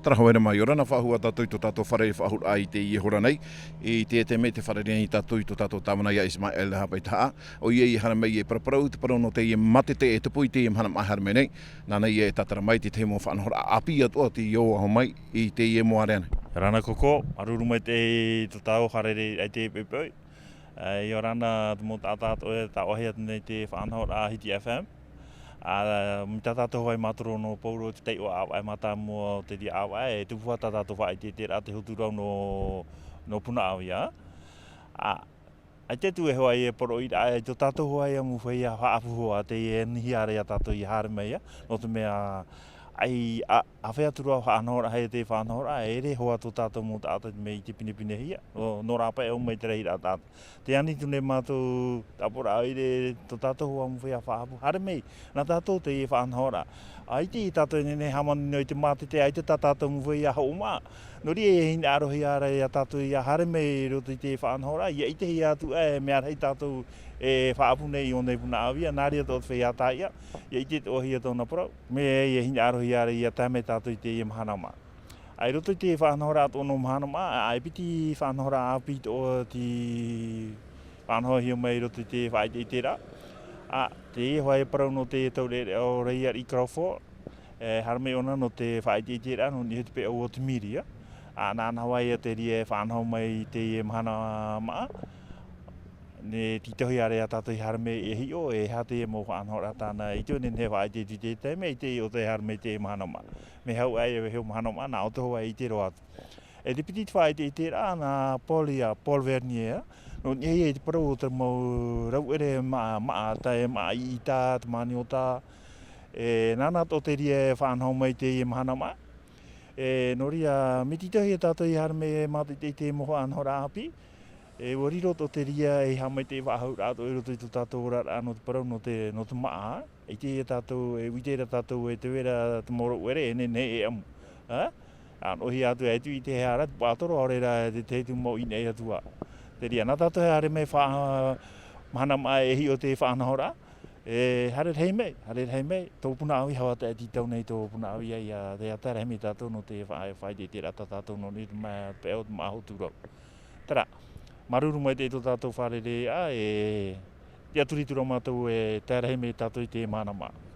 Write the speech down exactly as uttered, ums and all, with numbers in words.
Tara haere mai, ʻia ora na faʻahou tātou i tō tātou fare faʻahou i teie hora nei. I te taime tē fārerei nei tātou i tō tātou tāvana ia Ismael Hapaitahaʻa. ʻOia i haere mai e paraparau te parau nō teie mātete e tupu i teie mahana maʻa e haere mai nei. Nāna ia e tātara mai te tahi mau faʻanahoraʻa ʻāpī atoʻa tei ʻō aʻo mai i teie mau ʻāreʻa nei. ʻIa ora na koukou, māuruuru maitaʻi i tō tātou fārerei i teie poʻipoʻi. ʻIa ora na te mau taʻata atoʻa e tāʻohi atu nei te faʻanahoraʻa Hiti F M. ʻA, mai tā tātou hoʻi mātaro nō Pauro te taiʻoa ʻāvaʻe mātāmua o te reira ʻāvaʻe, e tupu atu tā tātou faʻaʻiteʻiteraʻa te hotu rau nō, nō Punaʻauia. ʻA, ʻaita atu e hoʻi e poroʻi ra, e tō tātou hoʻi ʻāmuiraʻa faʻaʻapu hoʻi teie e nihi ra ia tātou i haere mai ia, nō te mea, ʻaita, ʻa, ʻāfaʻi atu ra faʻanahoraʻa, e te faʻanahoraʻa, e ʻere hoʻi tō tātou mau taʻata mea ʻite pinepinehia, nō, nō rāpae ʻo mai te rahiraʻa tātou. Tē ani atu nei mātou tāpura ʻoire, tō tātou ʻāmuiraʻa faʻaʻapu. Haere mai, nā tātou teie faʻanahoraʻa. ʻAita tātou e nehenehe e hāmani noa i te mātete, ʻaita tā tātou ʻāmuiraʻa hoʻomaʻa. Nō reira e hinaʻarohia ra ia tātou ʻia haere mai i roto i te faʻanahoraʻa, ʻia ʻitehia atu ā e mea rahi tātou e faʻaʻapu nei i ʻō nei Punaʻauia, nā reira atoʻa te feiā tāiʻa, ʻia ʻite atoʻahia tōna parau. Mea ia e hinaʻarohia ra ʻia tae mai tātou i teie mahana maʻa. ʻA, i roto i te faʻanahoraʻa atoʻa nō mahana maʻa, ʻa, e piti faʻanahoraʻa ʻāpī atoʻa tei faʻanahohia mai i roto i te faʻaʻiteʻiteraʻa. ʻA, teie hoʻi e parau nō te taureʻareʻa o Raiari Crawford, e haere mai ʻōna nō te faʻaʻiteʻiteraʻa, nō niʻa i te peʻau o te miri, ʻa. ʻA, nāna hoʻi ia te reira e faʻanaho mai i teie mahana maʻa. Nō te tītauhia ra ia tātou i haere mai e hiʻo, e aha teie mau faʻanahoraʻa tāna, ʻaita e nehenehe e faʻaʻite i te taime, ʻaita e ʻo te haere mai i teie mahana maʻa. Mea hau ā ia e hiʻo mahana maʻa, nā ʻō atu hoʻi e ʻite roa atu. E te piti te faʻaʻiteʻiteraʻa nā Paul ia, Paul Vernier, nō niʻa ia i te parau o te mau rauʻere maʻa, maʻa, tā e maʻa ʻiʻita, te māniota, e, nāna atoʻa te reira e faʻanaho mai i teie mahana maʻa. E, nō reira, mea tītauhia tātou i haere mai e mātete i te mau faʻanahoraʻa ʻāpī. E, ʻua riro atoʻa te reira ei haʻamaitaʻi faʻahouraʻa atoʻa i roto i tō tātou oraraʻa nō te parau, nō te, nō te maʻa. ʻAita ia tātou, e ʻite ra tātou e te vai ra te mau rauʻere, e nehenehe e ʻamu. ʻA? ʻA, nō hea atu, e tū i te hea ra, te pātoro, ʻaore rā, te, te tū mau i nei atu ā. Te reira, nā tātou e haere mai fa-, mahana maʻa e hiʻo te faʻanahoraʻa. E, haere rahi mai, haere rahi mai, tō Punaʻauia, ʻaita e tītau nei tō Punaʻauia ia, te tae rahi mai tātou nō te fa-, faʻaʻiteʻiteraʻa tā tātou nō niʻa i te maʻa, peʻau o te maʻa hotu rau. Terā, māuruuru maitaʻi tō tātou fārereiraʻa, e, ʻia turuturu mātou e tae rahi mai tātou i teie mahana maʻa.